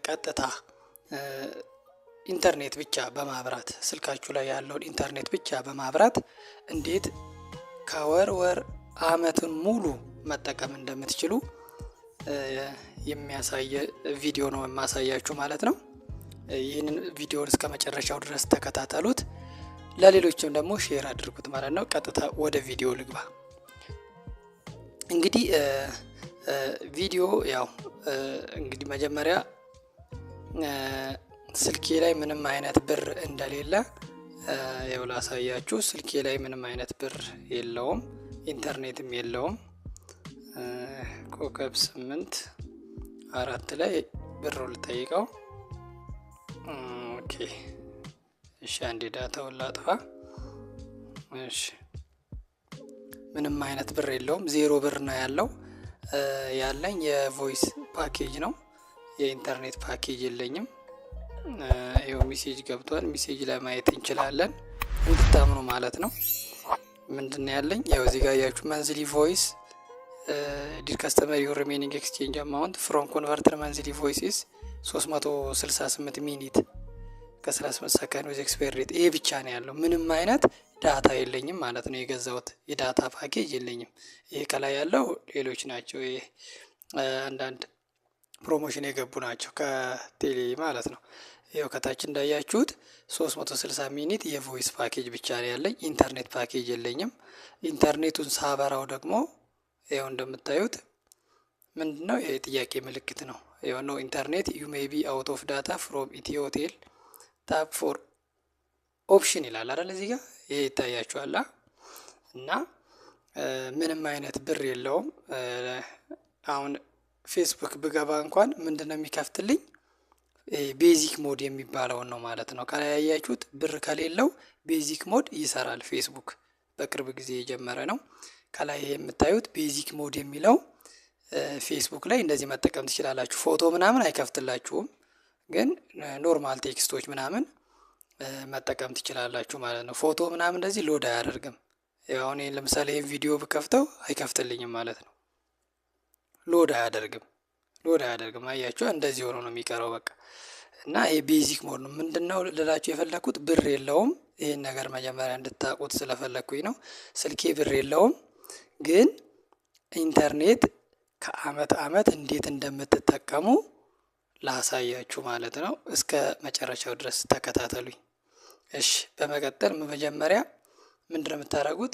ቀጥታ ኢንተርኔት ብቻ በማብራት፣ ስልካችሁ ላይ ያለውን ኢንተርኔት ብቻ በማብራት እንዴት ከወር ወር አመትን ሙሉ መጠቀም እንደምትችሉ የሚያሳይ ቪዲዮ ነው የማሳያችሁ ማለት ነው። ይህንን ቪዲዮን እስከ መጨረሻው ድረስ ተከታተሉት፣ ለሌሎችም ደግሞ share አድርጉት ማለት ነው። ቀጥታ ወደ ቪዲዮ ልግባ። እንግዲህ ቪዲዮ ያው እንግዲህ መጀመሪያ ስልኬ ላይ ምንም አይነት ብር እንደሌለ ያው ላሳያችሁ። ስልኬ ላይ ምንም አይነት ብር የለውም፣ ኢንተርኔትም የለውም። ኮከብ 8 4 ላይ ብሩ ልጠይቀው። Okay፣ እሺ፣ አንዴ data ውን ላጥፋ። እሺ፣ ምንም አይነት ብር የለውም፣ 0 ብር ነው ያለው። ያለኝ የ voice package ነው፣ የኢንተርኔት ፓኬጅ የለኝም። ይኸው message ገብቷል። Message ላይ ማየት እንችላለን፣ እንድታምኑ ማለት ነው። ምንድን ነው ያለኝ? ያው እዚህ ጋር ያያችሁ monthly voice፣ dear customer, your remaining exchange amount from converter monthly voice is 368 minute ከ38 ሰከንድ with expire date። ይሄ ብቻ ነው ያለው። ምንም አይነት data የለኝም ማለት ነው። የገዛሁት የ data package የለኝም። ይሄ ከላይ ያለው ሌሎች ናቸው። ይሄ አንዳንድ promotion የገቡ ናቸው ከቴሌ ማለት ነው። ይኸው ከታች እንዳያችሁት 360 minute የ voice package ብቻ ነው ያለኝ። ኢንተርኔት ፓኬጅ የለኝም። ኢንተርኔቱን ሳበራው ደግሞ ይኸው እንደምታዩት ምንድነው? ይሄ ጥያቄ ምልክት ነው። ይኸው no internet, you may be out of data from ኢትዮቴል, tap for option ይላል አይደል? እዚህ ጋር ይሄ ይታያችኋል። እና ምንም አይነት ብር የለውም። አሁን ፌስቡክ ብገባ እንኳን ምንድነው የሚከፍትልኝ? Basic mode የሚባለውን ነው ማለት ነው። ከላይ ያያችሁት ብር ከሌለው basic mode ይሰራል። ፌስቡክ በቅርብ ጊዜ የጀመረ ነው። ከላይ የምታዩት basic mode የሚለው ፌስቡክ ላይ እንደዚህ መጠቀም ትችላላችሁ። ፎቶ ምናምን አይከፍትላችሁም፣ ግን normal text ኦች ምናምን መጠቀም ትችላላችሁ ማለት ነው። ፎቶ ምናምን እንደዚህ load አያደርግም። ያው አሁን ለምሳሌ ይሄን ቪዲዮ ብከፍተው አይከፍትልኝም ማለት ነው። Load አያደርግም፣ load አያደርግም። አያችሁ፣ እንደዚህ ሆኖ ነው የሚቀረው በቃ። እና ይሄ basic mode ነው። ምንድነው ልላችሁ የፈለኩት? ብር የለውም። ይሄን ነገር መጀመሪያ እንድታውቁት ስለፈለኩኝ ነው። ስልኬ ብር የለውም፣ ግን ኢንተርኔት ከአመት አመት እንዴት እንደምትጠቀሙ ላሳያችሁ ማለት ነው። እስከ መጨረሻው ድረስ ተከታተሉኝ። እሺ፣ በመቀጠል መጀመሪያ ምንድነው የምታደርጉት?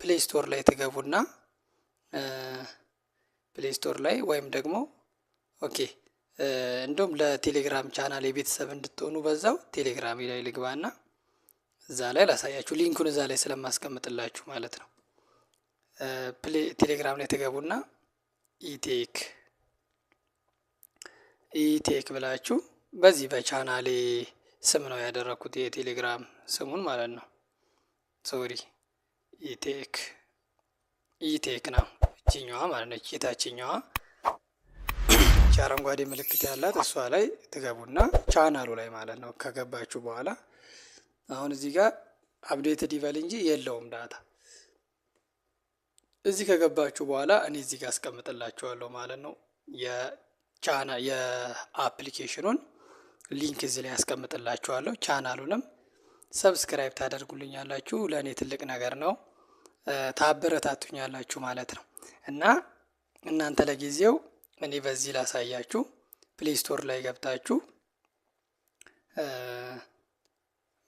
Play Store ላይ ትገቡና Play Store ላይ ወይም ደግሞ okay፣ እንደውም ለቴሌግራም ቻናል የቤተሰብ እንድትሆኑ በዛው ቴሌግራም ላይ ልግባና እዛ ላይ ላሳያችሁ፣ link ኡን እዛ ላይ ስለማስቀምጥላችሁ ማለት ነው። ቴሌግራም ላይ ትገቡና ኢቴክ ኢቴክ ብላችሁ፣ በዚህ በቻናሌ ስም ነው ያደረኩት የቴሌግራም ስሙን ማለት ነው። Sorry፣ ኢቴክ ኢቴክ ነው እችኛዋ ማለት ነው። የታችኛዋ እቺ አረንጓዴ ምልክት ያላት እሷ ላይ ትገቡና ቻናሉ ላይ ማለት ነው። ከገባችሁ በኋላ አሁን እዚህ ጋር updated ይበል እንጂ የለውም data። እዚህ ከገባችሁ በኋላ እኔ እዚህ ጋር አስቀምጥላችኋለሁ ማለት ነው። የቻና የ application ኑን link እዚህ ላይ አስቀምጥላችኋለሁ። ቻናሉንም subscribe ታደርጉልኛላችሁ። ለእኔ ትልቅ ነገር ነው። ታበረታቱኛላችሁ ማለት ነው። እና እናንተ ለጊዜው እኔ በዚህ ላሳያችሁ። Play Store ላይ ገብታችሁ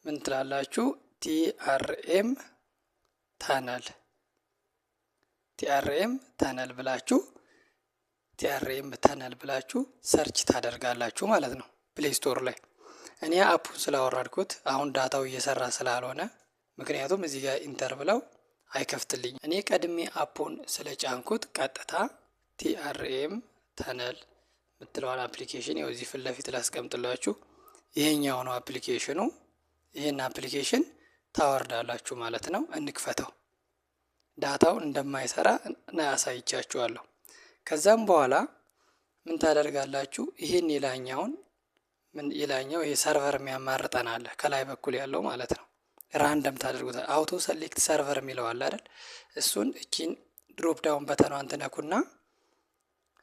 ምን ትላላችሁ? TRM Tunnel፣ TRM Tunnel ብላችሁ፣ TRM Tunnel ብላችሁ search ታደርጋላችሁ ማለት ነው። Play Store ላይ እኔ app ኡን ስላወረድኩት አሁን data ው እየሰራ ስላልሆነ፣ ምክንያቱም እዚህ ጋር enter ብለው አይከፍትልኝ። እኔ ቀድሜ app ኡን ስለጫንኩት ቀጥታ TRM Tunnel የምትለዋን application ያው እዚህ ፊት ለፊት ላስቀምጥላችሁ። ይሄኛው ነው application ኑ። ይህን application ታወርዳላችሁ ማለት ነው። እንክፈተው። Data ው እንደማይሰራ አሳይቻችኋለሁ። ከዛም በኋላ ምን ታደርጋላችሁ? ይህን የላኛውን ምን የላኛው ይሄ server የሚያማርጠን አለ ከላይ በኩል ያለው ማለት ነው። Random ታደርጉታል። Auto select server የሚለው አለ አይደል? እሱን እቺን drop down button ኗን ትነኩና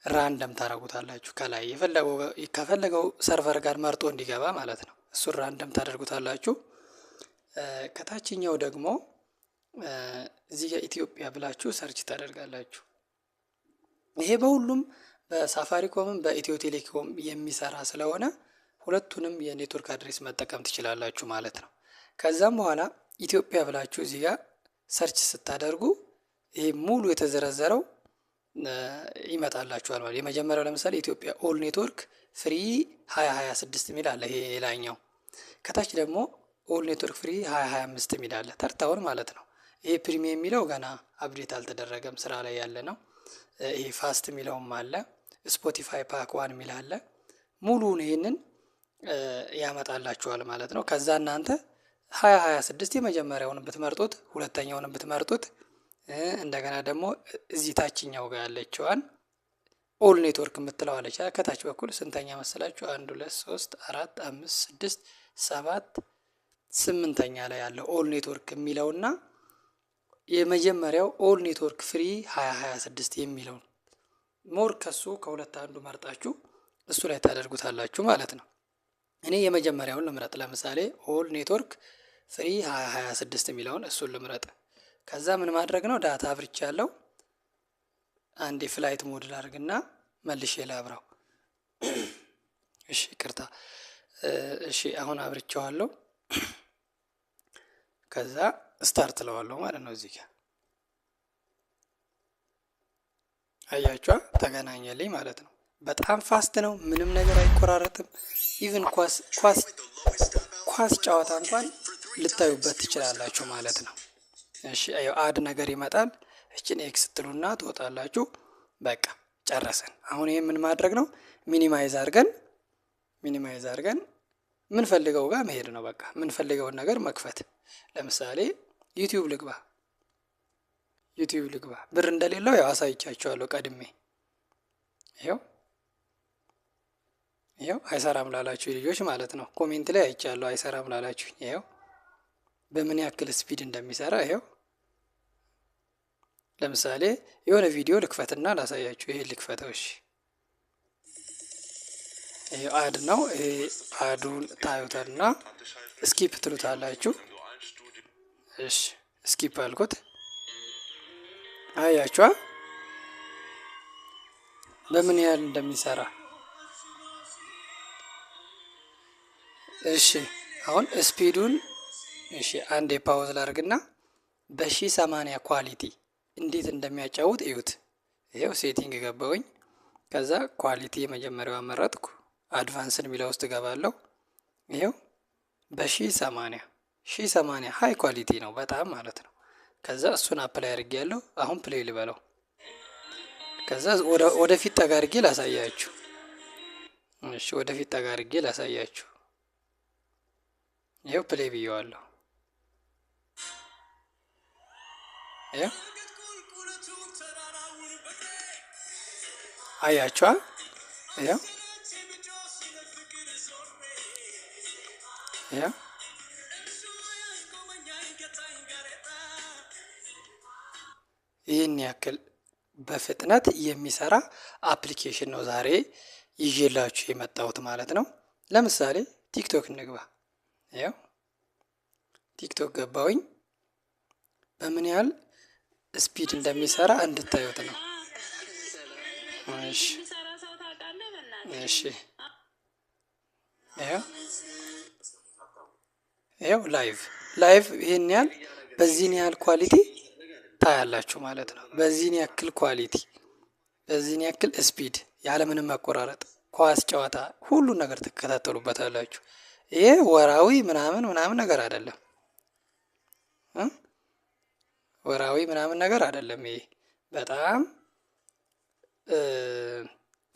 random ታደርጉታላችሁ። ከላይ ከፈለገው server ጋር መርጦ እንዲገባ ማለት ነው። እሱን random ታደርጉታላችሁ። ከታችኛው ደግሞ እዚህ ጋር ኢትዮጵያ ብላችሁ search ታደርጋላችሁ። ይሄ በሁሉም በሳፋሪኮምም በኢትዮ ቴሌኮም የሚሰራ ስለሆነ ሁለቱንም የ network address መጠቀም ትችላላችሁ ማለት ነው። ከዛም በኋላ ኢትዮጵያ ብላችሁ እዚህ ጋር search ስታደርጉ ይሄ ሙሉ የተዘረዘረው ይመጣላችኋል ማለት። የመጀመሪያው ለምሳሌ ኢትዮጵያ all network free 2026 የሚል አለ። ይሄ ሌላኛው። ከታች ደግሞ all network free 2025 የሚል አለ። ተርታውን ማለት ነው። ይሄ premium የሚለው ገና update አልተደረገም፣ ስራ ላይ ያለ ነው። ይሄ fast የሚለውም አለ። Spotify pack one የሚል አለ። ሙሉውን ይሄንን ያመጣላችኋል ማለት ነው። ከዛ እናንተ 2026 የመጀመሪያውን ብትመርጡት፣ ሁለተኛውን ብትመርጡት፣ እንደገና ደግሞ እዚህ ታችኛው ጋር ያለችዋን all network የምትለው አለች። ከታች በኩል ስንተኛ መሰላችሁ? 1፣ 2፣ 3፣ 4፣ 5፣ 6፣ 7፣ 8ኛ ላይ ያለው all network የሚለውና የመጀመሪያው all network free 2026 የሚለው more ከሱ ከሁለት አንዱ መርጣችሁ እሱ ላይ ታደርጉታላችሁ ማለት ነው። እኔ የመጀመሪያውን ልምረጥ። ለምሳሌ all network free 2026 የሚለውን እሱን ልምረጥ። ከዛ ምን ማድረግ ነው? Data አብርቻለሁ። አንዴ flight mode ላድርግና መልሼ ላብራው። እሺ ይቅርታ። እሺ አሁን አብርቼዋለሁ። ከዛ start እለዋለሁ ማለት ነው። እዚህ ጋር አያችኋ ተገናኘልኝ ማለት ነው። በጣም fast ነው። ምንም ነገር አይቆራረጥም። Even ኳስ ኳስ ኳስ ጨዋታ እንኳን ልታዩበት ትችላላችሁ ማለት ነው። እሺ add ነገር ይመጣል። እችን X ትሉና ትወጣላችሁ። በቃ ጨረስን። አሁን ይሄ ምን ማድረግ ነው? Minimize አድርገን ምንፈልገው ጋር መሄድ ነው። በቃ ምንፈልገውን ነገር መክፈት። ለምሳሌ YouTube ልግባ፣ YouTube ልግባ። ብር እንደሌለው ያው አሳይቻችኋለሁ ቀድሜ። ይኸው ይኸው አይሰራም ላላችሁ ልጆች ማለት ነው። Comment ላይ አይቻለሁ አይሰራም ላላችሁ። ይኸው በምን ያክል speed እንደሚሰራ ይኸው። ለምሳሌ የሆነ ቪዲዮ ልክፈትና ላሳያችሁ። ይሄ ልክፈተው። እሺ ይሄ ad ነው። ይሄ ad ኡን ታዩታልና skip ትሉታላችሁ። እሺ skip አልኩት። አያችኋ በምን ያህል እንደሚሰራ። እሺ አሁን speed ኡን እሺ አንዴ pause ላድርግና በ1080 quality እንዴት እንደሚያጫውት እዩት። ይኸው setting ገባሁኝ። ከዛ quality የመጀመሪያዋ መረጥኩ። Advanced የሚለው ውስጥ እገባለሁ። ይኸው በ1080፣ 1080 high quality ነው በጣም ማለት ነው። ከዛ እሱን apply አድርጌያለሁ። አሁን play ልበለው። ከዛ ወደፊት ጠጋ አድርጌ ላሳያችሁ። እሺ ወደፊት ጠጋ አድርጌ ላሳያችሁ። ይኸው play ብየዋለሁ። ይኸው አያችኋ? ይኸው ይኸው ይህን ያክል በፍጥነት የሚሰራ application ነው ዛሬ ይዤላችሁ የመጣሁት ማለት ነው። ለምሳሌ TikTok እንግባ። ይኸው TikTok ገባሁኝ። በምን ያህል speed እንደሚሰራ እንድታዩት ነው። እሺ ይኸው ይኸው live live ይሄን ያህል በዚህን ያህል quality ታያላችሁ ማለት ነው። በዚህን ያክል quality፣ በዚህን ያክል speed ያለምንም መቆራረጥ ኳስ ጨዋታ ሁሉን ነገር ትከታተሉበታላችሁ። ይሄ ወራዊ ምናምን ምናምን ነገር አይደለም። ወራዊ ምናምን ነገር አይደለም። ይሄ በጣም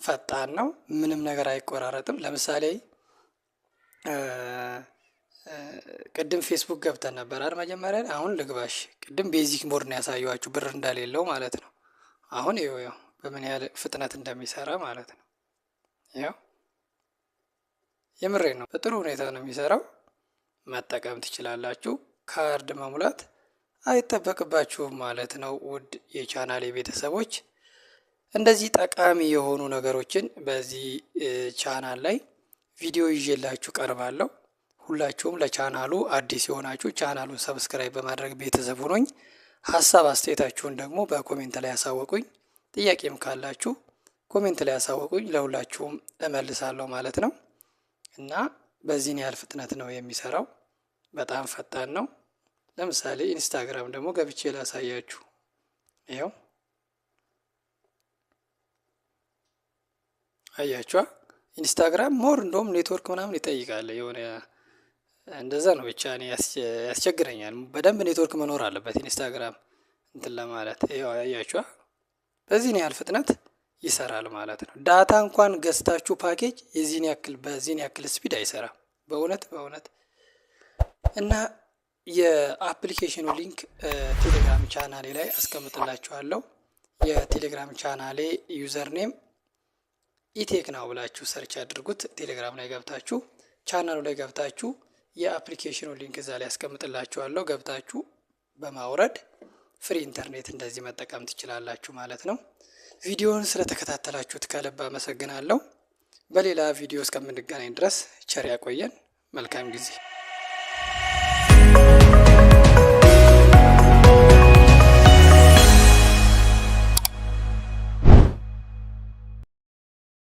ፈጣን ነው። ምንም ነገር አይቆራረጥም። ለምሳሌ ቅድም ፌስቡክ ገብተን ነበር አይደል? መጀመሪያ አሁን ልግባሽ። ቅድም basic mode ነው ያሳየኋችሁ ብር እንደሌለው ማለት ነው። አሁን ይኸው ይኸው በምን ያህል ፍጥነት እንደሚሰራ ማለት ነው። ይኸው የምሬን ነው። በጥሩ ሁኔታ ነው የሚሰራው። መጠቀም ትችላላችሁ። ካርድ መሙላት አይጠበቅባችሁም ማለት ነው። ውድ የቻናሌ ቤተሰቦች እንደዚህ ጠቃሚ የሆኑ ነገሮችን በዚህ ቻናል ላይ ቪዲዮ ይዤላችሁ ቀርባለሁ። ሁላችሁም ለቻናሉ አዲስ የሆናችሁ ቻናሉን subscribe በማድረግ ቤተሰብ ሁኑኝ። ሀሳብ አስተያየታችሁን ደግሞ በ comment ላይ ያሳወቁኝ። ጥያቄም ካላችሁ comment ላይ ያሳወቁኝ፣ ለሁላችሁም እመልሳለሁ ማለት ነው። እና በዚህን ያህል ፍጥነት ነው የሚሰራው። በጣም ፈጣን ነው። ለምሳሌ ኢንስታግራም ደግሞ ገብቼ ላሳያችሁ። ይኸው አያችኋ። ኢንስታግራም more እንደውም ኔትወርክ ምናምን ይጠይቃል፣ የሆነ እንደዛ ነው። ብቻ እኔ ያስቸግረኛል። በደንብ ኔትወርክ መኖር አለበት ኢንስታግራም እንትን ለማለት። ይኸው አያችኋ፣ በዚህን ያህል ፍጥነት ይሰራል ማለት ነው። Data እንኳን ገዝታችሁ ፓኬጅ የዚህን ያክል በዚህን ያክል speed አይሰራም። በእውነት በእውነት። እና የ application ኑ link ቴሌግራም ቻናሌ ላይ አስቀምጥላችኋለሁ። የቴሌግራም ቻናሌ username ኢቴክ ነው ብላችሁ search አድርጉት። ቴሌግራም ላይ ገብታችሁ ቻናሉ ላይ ገብታችሁ የ application ኑ link እዛ ላይ አስቀምጥላችኋለሁ። ገብታችሁ በማውረድ free internet እንደዚህ መጠቀም ትችላላችሁ ማለት ነው። ቪዲዮውን ስለተከታተላችሁት ከልብ አመሰግናለሁ። በሌላ ቪዲዮ እስከምንገናኝ ድረስ ቸር ያቆየን። መልካም ጊዜ።